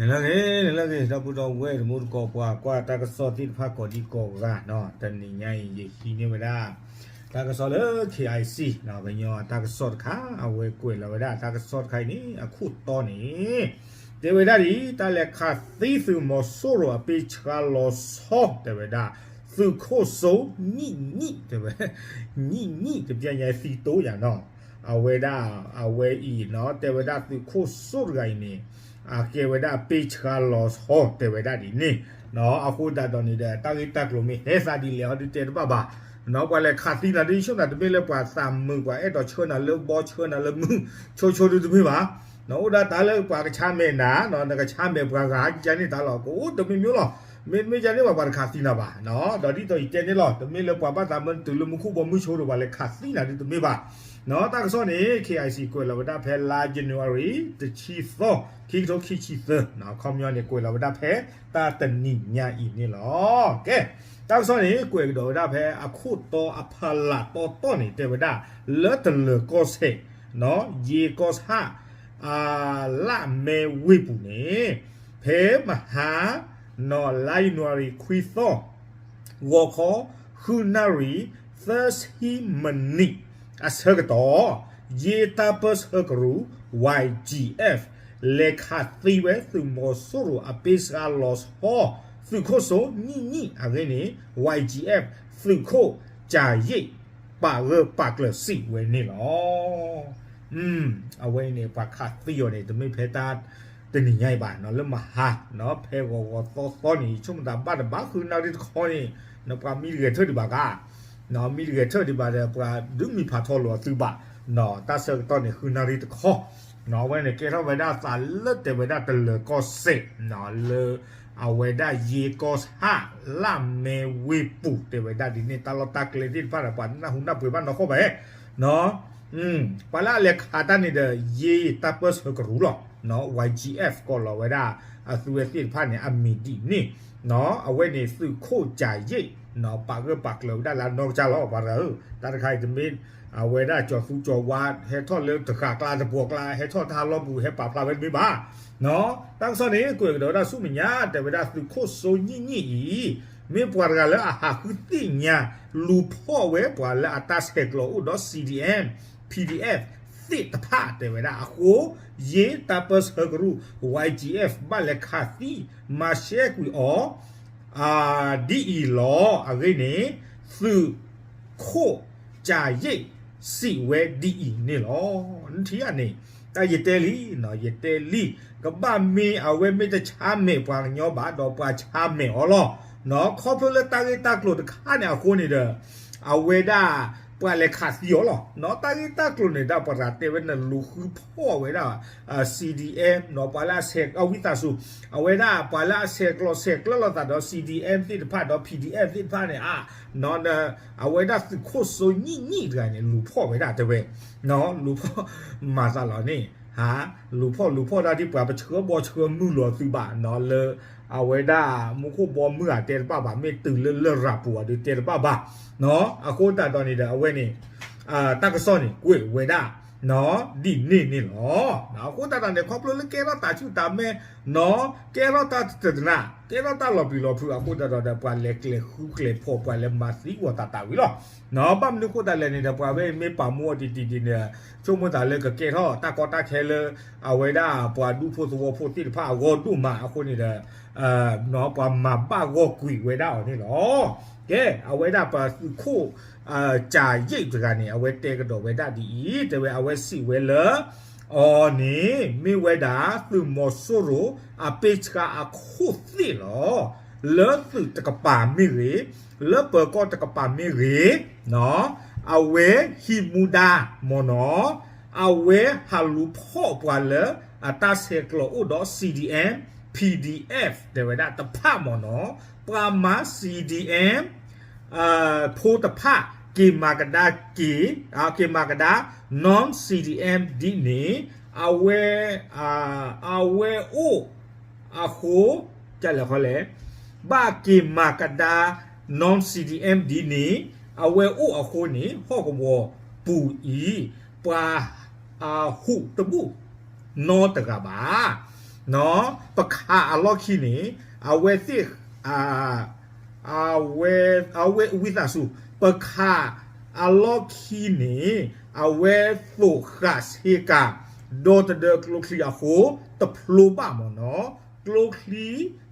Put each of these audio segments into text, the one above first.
နလၢဂ့ၤ နလၢဂ့ၤ ဒီပုၢ်ဒီဝဲၢ်တံၤသကိး ပှၤကွၢ်တၢ်ကစီၣ်သ့ၣ်တဖၣ်ကိးဒံကိးဂၤနီၤ, တနံၤညါအံၤ ယဟံးန့ၢ်ဝဲဒၣ် တၢ်ကစီၣ်လၢ KIC နီၤ, ကညီအတၢ်ကစီၣ်တခါ အဝဲကွဲးလီၤဝဲဒၣ်တၢ်ကစီၣ်တခါအံၤန့ၣ် အခိၣ်တီန့ၣ် တဲဝဲဒၣ်ဒ် တၢ်လဲၤခးသံသုးမီၤစိရိၤအပ့ဆှါလီၤဆီ တဲဝဲဒၣ် သုးခိၣ်စိနံၣ်နံၣ် တဲဝဲ နံၣ်နံၣ် တပျဲညါသံတိယၤနီၤ, အဝဲဒၣ် အဝဲအံၤနီၤ တဲဝဲဒၣ်သုးခိၣ်စိတဂၤအံၤန့ၣ် အကဲဝဲဒၣ်ပ့ဆှါလီၤဆီ တဲဝဲဒၣ်ဒ်န့ၣ်နီၤ, အဃိသတးဒီးန့ၣ်ဒီး တၢ်ဂ့ၢ်တၢ်ကျိၤမ့ၢ်ဟဲသးဒ်လဲၣ်အီၤဒုးတဲတဘၣ်ဘၣ်နီၤ, ပှၤလဲၤခးသံနၤဒုး ယဆိကမိၣ်တမ့ၢ်လၢပှၤသးမုာ် ပှၤအဲၣ်ဒိးဆှၢနၤလၢဘီ ဆှၢနၤလၢမုၢ် ဆိဆိဒုးတမ့ၢ်ဘၣ်နီၤ, အိၣ်ဒၣ်တၢ်လၢပှၤကဆါမဲာ်နၤနီၤ, နကဆါမဲာ်ပှၤဂၤ ကန့ၢ်တၢ်လီၤ ကအိၣ်တမံၤမံၤလီၤ, မ့တမ့ၢ်ကန့ၢ်ဘၣ် ပှၤတခးသံနၤဘၣ်နီၤ, ဒီးဒ်သိးယတဲန့ၣ်လီၤ, တမ့ၢ်လၢပှၤဘၣ်သးမုာ် တုၤလၢမူခိၣ်ဘီမုၢ်ဆိဒီး ပှၤလဲၤခးသံနၤဒုးတမ့ၢ်ဘၣ်နီၤ, တၢ်ကစီၣ်န့ၣ် KIC ကွဲးလီၤဝဲဒၣ်ဖဲလါ January တဆံသီ ခံကထိခံဆံသၢနီၤ, ခီပညီန့ၣ် ကွဲးလီၤဝဲဒၣ်ဖဲတၢ်တနံၤညါအံၤန့ၣ်လီၤ. ကဲ တၢ်ကစီၣ်န့ၣ် ကွဲးကဒီးဝဲဒၣ်ဖဲအခိၣ်တီအဖီလာ်တီတီန့ၣ် တဲဝဲဒၣ် လၢတလၢၤကီၢ်စဲၣ်နီၤ, ယ့ကီၢ်ဆၣ် အလၣ်မဲဝ့ၢ်ပူၤန့ၣ် ဖဲမဟါနီၤ လါ January ခွံသီ ဂီၤခီ ဃုနၣ်ရံၣ် သၢဆံမံးနံး အဆၢကတီၢ် ယ့တၢ်ပၢၢ်ဆၢကရူၢ် Y G F လဲၤခးသံဝဲသုးမီၤစိရိၤအပ့ဆှါလီၤဆီ သုးခိၣ်စိနံၣ်နံၣ်အဂ့ၢ်န့ၣ် Y G F သုးခိၣ်ကၢ်ယ့ၣ် ပာ်ဂၢၢ်ပာ်ကျၢၤစံးဝဲန့ၣ်လီၤ. အဝဲအံၤန့ၣ် ပှၤခးသံအီၤန့ၣ် တမ့ၢ်ဖဲတၢ်တနံၤညါအံၤဘၣ်နီၤ, လၢမဟါနီၤ ဖဲဂီၤဂီၤသီသီန့ၣ် ယဆိကမိၣ်သးဘၣ်တဘၣ်ဃုနၣ်ရံၣ်တခီန့ၣ် နပှၤမံတဂဲၤထၢၣ်ဒံးဘၣ်ကါ မံတဂဲၤထၢၣ်ဒံးဘၣ်ဒီး ပှၤဒုးမံဖးထီလိာ်အသုဘၣ်နီၤ, တၢ်ဆၢကတီၢ်န့ၣ် ဃုနၣ်ရံၣ်တခီနီၤ, အဝဲန့ၣ်ကဲထီၣ်ဝဲဒၣ်သးလၢတဲဝဲဒၣ်တလၢၤကီၢ်စဲၣ်နီၤ, လၢအဝဲဒၣ်ယ့ကီၢ်ဆၣ် လၣ်မဲဝ့ၢ်ပူၤ တဲဝဲဒၣ်ဒ်န့ၣ် တၢ်လီၢ်တၢ်ကျဲသ့ၣ်တဖၣ်ဒီး ပှၤနၢ်ဟူနၢ်ပှ့ၤဘၣ်နီၢ်ကီၢ်ဘၣ်နီၤ, ပှၤလၢအလဲၤခးတၢ်န့ၣ်ဒီး ယ့တၢ်ပၢၢ်ဆၢကရူၢ်လီၤ, Y G F ကိးလီၤဝဲဒၣ် အသုဝဲသ့ၣ်တဖၣ်န့ၣ် အမံၤဒ်န့ၣ်နီၤ, အဝဲန့ၣ်သုးခိၣ်ကၢ်ယ့ၣ် ပာ်ဂၢၢ်ပာ်ကျၢၤဝဲဒၣ်လၢအနီၢ်ကစၢ်လီၤ ပှၤတဂၤဧၢ, တၢ်တခါအံၤတမ့ၢ် အဝဲဒၣ်ကၠီၤသူကၠီၤဝါ ဟဲထီၣ်လၢတဂၤကျါတပှီၤကျါ ဟဲထီၣ်တၢ်လီၢ်ပူၤ ဟဲပာ်ဖျါဝဲတမ့ၢ်ဘၣ်နီၤ, တၢ်ကစီၣ်န့ၣ် ကွဲးကဒီးဝဲဒၣ်ဆူမဲာ်ညါ တဲဝဲဒၣ်သုးခိၣ်စိနံၣ်နံၣ်အံၤ မ့ၢ်ပှၤတဂၤလၢအဟးဃုသ့ၣ်ညါ လူၤဖီၣ်ဝဲပှၤလၢအတၢ်ဆဲးကျိးအိၣ်ဒီး C D M P D F သ့ၣ်တဖၣ်တဲဝဲဒၣ်အဃိ ယ့တၢ်ပၢၢ်ဆၢကရူၢ် Y G F ဘၣ်လဲၤခးသံ မၤရှဲကွံာ်အီၤ ဒ်အံၤလီၤ. အဂ့ၢ်န့ၣ် သုးခိၣ်ကၢ်ယ့ၣ် စံးဝဲဒ်အံၤန့ၣ်လီၤ. နထံၣ်ဧါန့ၣ် တၢ်ယတဲလံနီၤ, ယတဲလံ, ကဘၣ်မ့ၢ်အဝဲမ့ၢ်တဆါမဲာ်ပှၤကညီဘၣ်ဒီး ပှၤဆါမဲာ်အီၤလီၤနီၤ, ခီဖျိလၢတၢ်ဂ့ၢ်တၢ်ကျိၤတခါန့ၣ်အဃိန့ၣ်ဒီး အဝဲဒၣ် ပှၤလဲၤခးသံအီၤလီၤနီၤ, တၢ်ဂ့ၢ်တၢ်ကျိၤန့ၣ် ဒၣ်ပှၤတဂၤတဲဝဲန့ၣ် လူၤဃုဖီၣ်ဝဲဒၣ် C D M နီၤ, ပှၤလၢအဆဲး အဝံသးစူၤ အဝဲဒၣ်ပှၤလၢအဆဲးကျိးဆဲးကျၢလိာ်သးဒီး C D M သ့ၣ်တဖၣ်ဒီး P D F သ့ၣ်တဖၣ်န့ၣ်ဧါနီၤ, အဝဲဒၣ်သုးခိၣ်စိနံၣ်နံၣ်တဂၤန့ၣ် လူၤဖီၣ်ဝဲဒၣ်တဲဝဲနီၤ, လူၤဖီၣ်မၤသးလီၤန့ၣ် ဟါ လူၤဖီၣ်လူၤဖီၣ်ဒၣ်ဒ်ပှၤပဆှၢဘီဆှၢမုၢ်လီၤသုဘၣ်နီၤ, လၢအဝဲဒၣ်မူခိၣ်ဘီမုၢ်အတဲတဘၣ်ဘၣ်, မ့ၢ်တုၤလၢလရာ်ပူၤအီၤဒုးတဲတဘၣ်ဘၣ်နီၤ, အဃိသတးဒီးန့ၣ်ဒီး အဝဲန့ၣ် တၢ်ကစီၣ်န့ၣ်ကွဲးဝဲဒၣ်နီၤ ဒ်န့ၣ်န့ၣ်လီၤ. အဃိသတးဒီးန့ၣ် ခီဖျိလၢကဲထီၣ်တၢ်ဆူၣ်တၢ်မဲာ်နီၤ, ကဲထီၣ်တၢ်တတနး ကဲထီၣ်တၢ်လီၤပျံၤလီၤဖုးအဃိသတးဒီး ပှၤလဲၤကျဲၤဃုကျဲၤဖီၣ် ပှၤလဲၤမၤသံကွီၤတၢ်တၢ်ဝံၤလီၤနီၤ, ဘၣ်မနုၤအဃိသတးလဲၣ်န့ၣ်ဒီး ပှၤဝဲမ့ၢ်ပာ်မူအီၤတံၢ်တံၢ်ဒ်န့ၣ် ဆိကမိၣ်သးလၢကကဲထီၣ်တၢ်ကီတၢ်ခဲလၢ အဝဲဒၣ်ပှၤဒူၣ်ဖိသဝီဖိသ့ၣ်တဖၣ်အဂီၢ်ဒိၣ်မးအဃိန့ၣ်ဒီး ပှၤမၤဘၣ်ဂီၢ်ကွံာ်ဝဲဒၣ်အီၤန့ၣ်လီၤ. ကဲ အဝဲဒၣ်ပသုးခိၣ် ကၢ်ယ့ၣ်တဂၤန့ၣ် အဝဲတဲကဒီးဝဲဒၣ်ဒ်အံၤ တဲဝဲအဝဲစံးဝဲလၢ အီၤန့ၣ် မ့ၢ်ဝဲဒၣ်သုးမီၤစိရိၤ အပ့ဆှါအခိၣ်သ့ၣ်လီၤ. လၢသုးတကပၤမ့ၢ်ဂ့ၤ, လၢပၢၤကီၢ်တကပၤမ့ၢ်ဂ့ၤ, အဝဲဟံးမူဒါမ့ၢ်နီၤ, အဝဲဟးလူၤဖီၣ်ပှၤလၢအတၢ်ဆဲးကျိးအိၣ်ဒီး C D M P D F တဲဝဲဒၣ်တဖၣ်မ့ၢ်နီၤ, ပှၤမၤ C D M ဖိတဖၣ် က့ၤမၤကဒါက့ၤ, က့ၤမၤကဒါ non-C D M ဒ်န့ၣ် အဝဲ အဝဲအိၣ်အဃိ ကလဲၤခီလဲၣ်, ဘၣ်က့ၤမၤကဒါ non-C D M ဒ်န့ၣ် အဝဲအိၣ်အဃိန့ၣ် ဟီၣ်ကဝီၤပူၤအံၤ ပှၤ အဟူးတဘူၣ်နီတဂၤဘၣ်. ပခးအလီၢ်ခံန့ၣ် အဝဲသ့ၣ် အဝဲ အဝဲဝံသးစူၤ ပခးအလီၢ်ခံန့ၣ် အဝဲသိးဃာ်ဆ့ကၤ ဒီတဒၢကျိချံအဃိ တဖျိဘၣ်မ့ၢ်နီၤ, ကျိချံ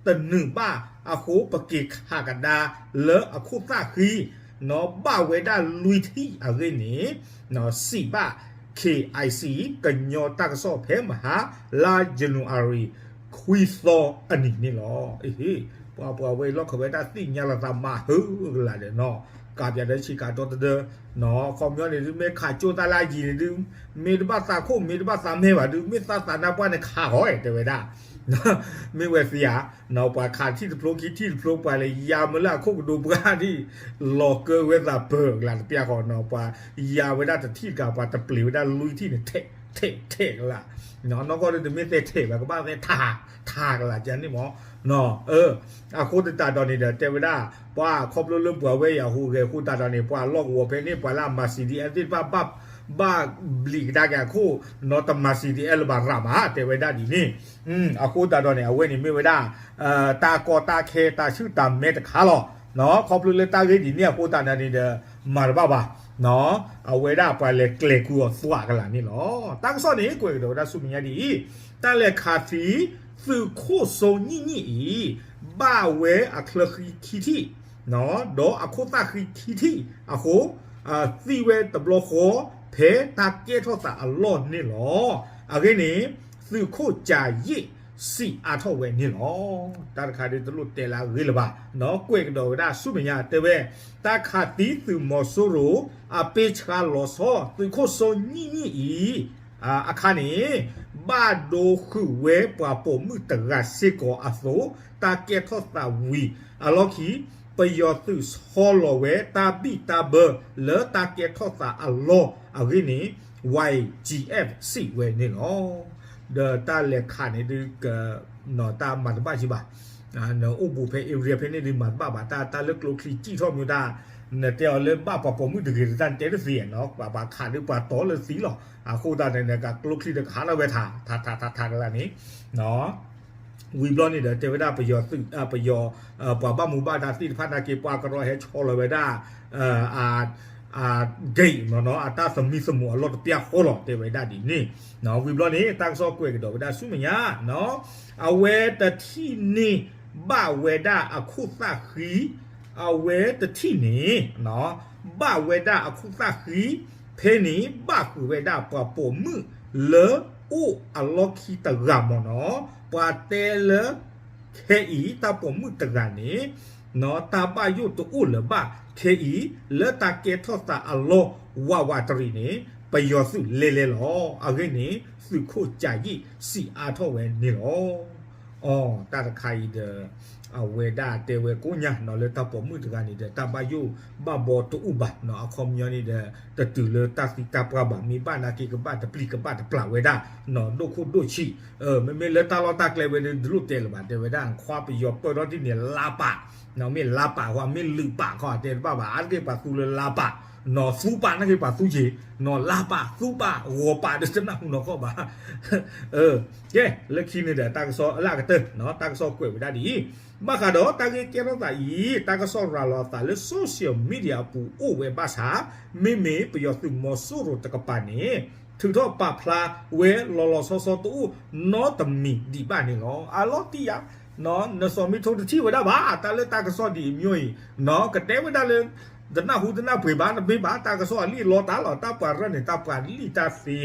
တနုာ်ဘၣ်အဃိ ပက့ၤခးကဒါလၢအခိၣ်သၣ်ဃံ နီၤ ဘၣ်ဝဲဒၣ်လွံၢ်ထံၣ်အဂ့ၢ်န့ၣ် စံးဘၣ် KIC ကညီတၢ်ကစီၣ်ဖဲမဟါ လါ January ခွံသီအနံၤန့ၣ်လီၤ. ပှၤပှၤဝဲအံၤလီၢ်ခၢၣ်ဝဲဒၣ်သ့ၣ်ညါလီၤသးမၤဟၢကလာ်ဒီးနီၤ, ကးပၠးဒီးဆ့ကၤဒီတဒၢ နီၤ ခီပညီန့ၣ်ဒုး မ့ၢ်ခးကၠိၣ်တၢ်လၢအယံၤန့ၣ်ဒုး မ့ၢ်တဘၣ်သးခိၣ် မ့ၢ်တဘၣ်သးမဲာ်ဘၣ်ဒုး မ့ၢ်သးသးနါပှၢ်န့ၣ်ခးဃီ တဲဝဲဒၣ် မ့ၢ်ဝဲသ့ဧါ, နီၤ ပှၤခးထံၣ်တဖျိခံထံၣ်တဖျိ ပှၤလဲၤယါမ့ၢ်လၢအခိၣ်ကဒိပှၢ်ဒံး လီၤကၢဝဲသးပၢၤကလာ်တပျၢ်ဃီနီၤ, ပှၤယါဝဲဒၣ်တထံၣ်တကး ပှၤတပျ့ၤဝဲဒၣ်လွံၢ်ထံၣ်န့ၣ် ထဲးထဲးထဲးကလာ်, နီၢ်ကီၢ်ဒုးတမ့ၢ်သဲထဲးဘၣ် ကဘၣ်သဲထး ထးကလာ်ကန့ၣ်မ့ၢ် နီၤ အဃိသတးဒီးန့ၣ်ဒီး တဲဝဲဒၣ် ပှၤခီဖျိလၢပှၤဝဲယၤဟူးဂဲၤအဃိသတးဒီးန့ၣ် ပှၤလီၢ်ကဝီၤဖဲန့ၣ် ပှၤလၢအမၤ CDM သ့ၣ်တဖၣ် ဘၣ်ဘျံးကဒါက့ၤအခိၣ် နီၤ တမၤ CDM လၢၤဘၣ်ရၤမး တဲဝဲဒၣ်ဒ်န့ၣ်, အဃိသတးဒီးန့ၣ် အဝဲန့ၣ်မ့ၢ်ဝဲဒၣ် တၢ်ကီတၢ်ခဲ တၢ်ဆူၣ်တၢ်မဲတခါလီၤ. ခီဖျိလၢတၢ်ဂ့ၢ်ဒ်န့ၣ်အဃိသတးဒီးန့ၣ်ဒီး မၤတဘၣ်ဘၣ် အဝဲဒၣ်ပှၤလဲၤကျဲၤကူအီၤသွးကလာ်န့ၣ်လီၤ. တၢ်ကစီၣ်န့ၣ် ကွဲးကဒီးဝဲဒၣ်ဆူမဲာ်ညါဒ်အံၤ, တၢ်လဲၤခးသံ သုးခိၣ်စိနံၣ်နံၣ်အံၤ ဘၣ်ဝဲအချၢဃံခံထံၣ် ဒီးအခိၣ်သၣ်ဃံခံထံၣ်အဃိ သံဝဲတဘျီဃီ ဖဲတၢ်ကဲထီၣ်သးအလီၢ်န့ၣ်လီၤ. အဂ့ၢ်န့ၣ် သုးခိၣ်ကၠၤယ့ၣ် စံးအါထီၣ်ဝဲန့ၣ်လီၤ. တၢ်တခါဒုးတလိၣ်တဲလၢအဂ့ၢ်လၢၤဘၣ်, ကွဲးကဒီးဝဲဒၣ်ဆူမဲာ်ညါတဲဝဲ တၢ်ခးသံသုးမီၤစိရိၤ အပ့ဆှါလီၤဆီ သုးခိၣ်စိနံၣ်နံၣ်အံၤ အခါန့ၣ် ဘၣ်ဒိဃုာ်ဝဲပှၤပိာ်မုၣ်တဂၤစ့ၢ်ကီးအသိး တၢ်ကဲထီၣ်သးဝံၤအလီၢ်ခံ ပယီၤသုးဆီလီၤဝဲတၢ်ဘံၣ်တၢ်ဘၢ လၢတၢ်ကဲထီၣ်သးအလီၢ်အဂ့ၢ်န့ၣ် YGF စံးဝဲန့ၣ်လီၤ. ဒီးတၢ်လဲၤခးန့ၣ်ဒုး တၢ်မၤတဘၣ်ကံဘၣ်, အိၣ်ဘူးဖဲ area ဖဲန့ၣ်ဒုးမၤတဘၣ်ဘၣ်, တၢ်လၢကျိချံစံၣ်ထီၣ်မ့ၢ်တၢ် နတဲအီၤလၢဘၣ်ပှၤပိာ်မုၣ်တဂ့ၤတၢ်နတဲတသ့နီၤ, ပှၤခးဒုးပှၤတီလၢသံလီၤ. အဃိသတးန့ၣ် ကကျိချံတခးလီၤဝဲထး ထးထးထးထးကလၢန့ၣ် ဝံၤဘျီန့ၣ်ဒီး တဲဝဲဒၣ်ပယီၤသုး ပယီၤ ပှၤဘၣ်မူဘၣ်ဒါသ့ၣ်တဖၣ်နာ်က့ ပှၤကရီဟဲဆီလီၤဝဲဒၣ် အ gate မ့ၢ်နီၤ အတၢ်သမံသမိးအလီၢ်တပျၢ်ဃီလီၤ တဲဝဲဒၣ်ဒ်န့ၣ်. ဝံၤဘျီန့ၣ် တၢ်ကစီၣ်ကွဲးကဒီးဝဲဒၣ်ဆူမဲာ်ညါ အဝဲတထံၣ်န့ၢ်ဘၣ်ဝဲဒၣ်အခိၣ်သၣ်ဃံ, အဝဲတထံၣ်န့ၣ် ဘၣ်ဝဲဒၣ်အခိၣ်သၣ်ဃံ, ဖဲန့ၣ်ဘၣ်ဃုာ်ဝဲဒၣ်ပှၤပိာ်မုၣ်လၢ အိၣ်အလီၢ်ခံတဂၤမ့ၢ်နီၤ, ပှၤတဲလၢ ခဲအံၤ တၢ်ပိာ်မုၣ်တဂၤန့ၣ် တၢ်ဘၣ်ယိၣ်တအိၣ်လၢၤဘၣ်, ခဲအံၤ လၢတၢ်ကဲထီၣ်သးအလီၢ် ဝးဝးတရံးန့ၣ် ပယီၤသုးလဲၤလဲၤလီၤ. အဂ့ၢ်န့ၣ် သုးခိၣ်ကၠၤယံၣ်စံးအါထီၣ်ဝဲန့ၣ်လီၤ. အီ တၢ်တခါအံၤဒီး အဝဲဒၣ်တဲဝဲကိးညါနီၤ လၢတၢ်ပိာ်မုၣ်တဂၤန့ၣ်ဒီး တၢ်ဘၣ်ယိၣ်ဘၣ်ဘီတအိၣ်ဘၣ်နီၤ, အခီပညီန့ၣ်ဒီး တတုၤလၢတၢ်သံတၢ်ပှၢ်ဘၣ်, မ့ၢ်ဘၣ်နာ်က့ကဘၣ်တပျံၤကဘၣ်တပျၢ်ဝဲဒၣ် ဒိၣ်ခိၣ်ဒိၣ်ဆံး, မ့မ့ၢ်လၢတၢ်လီၢ်တၢ်ကျဲဝဲဒၣ် တလိၣ်တဲလၢၤဘၣ်, တဲဝဲဒၣ် ခွါပယီၤပၢၢ်ထီၣ်ဒ်န့ၣ် လါပာ်, မ့ၢ်လါပာ်ဃီ မ့ၢ်လုာ်ပာ်ဃီ တဲတဘၣ်ဘၣ်, အါတက့ၢ်ပှၤသူလၢလါပာ်, နီၤ သူပာ်နာ်က့ပှၤသူက့ၤ, နီၤ လါပာ် သူပာ် ဂီၤပာ်ဒီးတနၢ်ဟူနီၢ်ကီၢ်ဘၣ် ကဲ လၢခံန့ၣ်ဒီး တၢ်ကစီၣ်အလၢအကတၢၢ် တၢ်ကစီၣ်ကွဲးဝဲဒၣ်ဒ်အံၤ, ဘၣ်ဃးဒီးတၢ်ဂ့ၢ်ကဲထီၣ်သးအံၤ တၢ်ကစီၣ်ရၤလီၤအသးလၢ social media အပူၤအိၣ်ဝဲဘၣ်ဆၣ်, မ့မ့ၢ်ပယီၤသုးမီၤစိရိၤတကပၤန့ၣ် ထုးထီၣ်ပာ်ဖျါဝဲလီၤလီၤဆီဆီတအိၣ်နီတမံၤဒံးဘၣ်န့ၣ်လီၤ. အလီၤတံၢ်ယါ နစီၤမ့ထိတထံၣ်ဝဲဒၣ်ဘၣ် တၢ်လၢတၢ်ကစီၣ်ဒ်အံၤမ့ၢ်အံၤ, ကတဲဝဲဒၣ်လၢ တနၢ်ဟူတနၢ်ပှ့ၤဘၣ် တမ့ၢ်ဘၣ် တၢ်ကစီၣ်အလံၣ်အလီတၢ်လီၤ တၢ်ပှၤရၢၢ်န့ၣ် တၢ်ပှၤလံၣ်တၢ်သ့,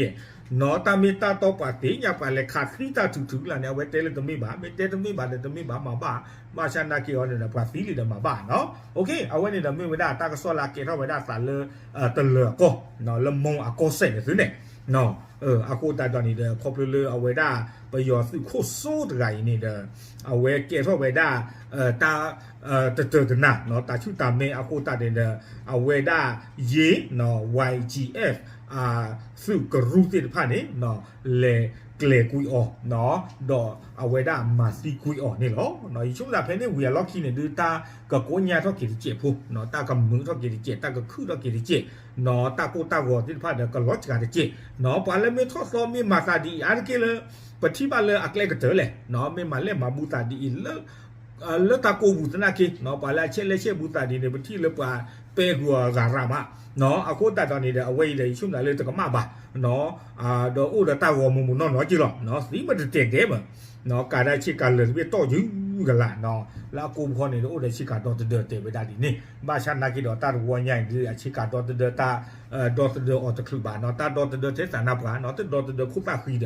နီၤ တၢ်မ့ၢ်တၢ်တီပှၤသ့ၣ်ညါ ပှၤလဲၤခးသံတၢ်ထုးထုးလၢ်န့ၣ် အဝဲတဲလၢတမ့ၢ်ဘၣ်, မ့ၢ်တဲတမ့ၢ်ဘၣ်ဒီးတမ့ၢ်ဘၣ်မၤဘၣ်, ဘၣ်ဆၣ်နာ်က့အီၤန့ၣ်ဒီး ပှၤသံလံဒီးမၤဘၣ်နီၤ. အဝဲန့ၣ်ဒီးမ့ၢ်ဝဲဒၣ်တၢ်ကစီၣ်လၢအကဲထီၣ်ဝဲဒၣ်အသးလၢ တလၢၤအကီၢ် လၢမီအကီၢ်စဲၣ်န့ၣ်သုန့ၣ် အဃိသတးဒီးန့ၣ်ဒီး ခီဖျိလၢအဝဲဒၣ် ပယီၤသုးခိၣ်စိတဂၤအံၤန့ၣ်ဒီး အဝဲကဲထီၣ်ဝဲဒၣ် တၢ် တတၢၢ်တနၤ တၢ်ဆူၣ်တၢ်မဲအဃိသတးန့ၣ်ဒီး အဝဲဒၣ်ယ့ၢ် YGF သုးကရူၢ်သ့ၣ်တဖၣ်န့ၣ် လဲၤ ကျဲၤကွံာ်အီၤ, ဒီးအဝဲဒၣ်မၤသံကွံာ်အီၤန့ၣ်လီၤ. ယဆိကမိၣ်သးဖဲန့ၣ်ဝံၤအလီၢ်ခံန့ၣ်ဒုး တၢ်ကကိညါထီၣ်က့ၤတစဲးဖိ, တၢ်ကမုာ်ထီၣ်က့ၤတစဲး, တၢ်ကခုၣ်ထီၣ်က့ၤတစဲး, တၢ်ကိၢ်တၢ်ဂီၤသ့ၣ်တဖၣ်ဒီးကလီၤစှၤတစဲး, ပှၤလၢမ့ၢ်ထီၣ်သီမ့ၢ်မၤသးဒ်အံၤ အါတက့ၢ်လၢ ပထံၣ်ဘၣ်လၢအကျဲကတၢၢ်လဲၣ်, မ့ၢ်မၤလဲၣ်မၤဘူးသးဒ်အံၤ လၢတၢ်ကိၢ်ပူၤသနာ်က့ ပှၤလၢအဆဲးလဲဆဲးဘူးသးဒ်န့ၣ် ပထံၣ်လၢပှၤပဲာ်ကွံာ်အီၤဂၤရၢမး, အဃိသတးဒီးန့ၣ်ဒီး အဝဲအံၤဒီး ယဆိကမိၣ်လၢတကမၣ်ဘၣ်, ဒီးအိၣ်ဒီးတၢ်ဂီၤမူးမူးနီၢ်နီၢ်က့လီၤ, သံမ့ၢ်တတဲာ်ဒဲးဘၣ်, ကးဒၣ်ဆ့ကၤလၢာ်တဘ့ၣ်တီၢ်ယုၢ်ကလာ်, လၢအကိးပခီန့ၣ်ဒီး အိၣ်ဒီးဆ့ကၤဒီသဒၢတဲာ်ဝဲဒၣ်ဒ်န့ၣ်, ဘၣ်ဆၣ်နာ်က့ဒီးတၢ်တဝီညါအံၤဒုး အဆ့ကၤဒီသဒၢတၢ် ဒီသဒၢအီၤတချုးဘၣ်နီၤ, တၢ်ဒီသဒၢထဲသးနါပှၢ်နီၤ, တဒီသဒၢခိၣ်သၣ်ဃံဒီး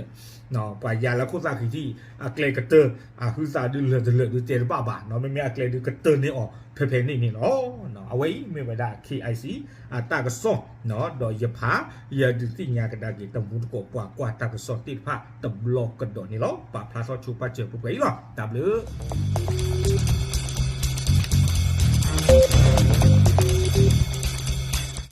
ပှၤယၤလၢခိၣ်သၣ်ဃံထံၣ် အကျဲကတၢၢ် အဟုသးဒုးလၢာ်တလၢာ်ဒုးတဲတဘၣ်ဘၣ်နီၤ, မ့မ့ၢ်အကျဲဒုးကတၢၢ်န့ၢ်အီၤဖဲဖဲန့ၣ်န့ၣ်လီၤ. အဝဲအံၤမ့ၢ်ဝဲဒၣ် ခ့ၣ်အံၣ်စံၣ် အတၢ်ကစီၣ်, ဒီးယဖး ယဒုးသ့ၣ်ညါကဒါက့ၤ တမူတကိးပှၤကွၢ်တၢ်ကစီၣ်သ့ၣ်တဖၣ်တဘျီကဒီးန့ၣ်လီၤ. ပာ်ဖျါထီၣ်ဆိပာ်စၢၤပှဲၤပှဲၤအံၤလီၤ. တၢ်ဘျုး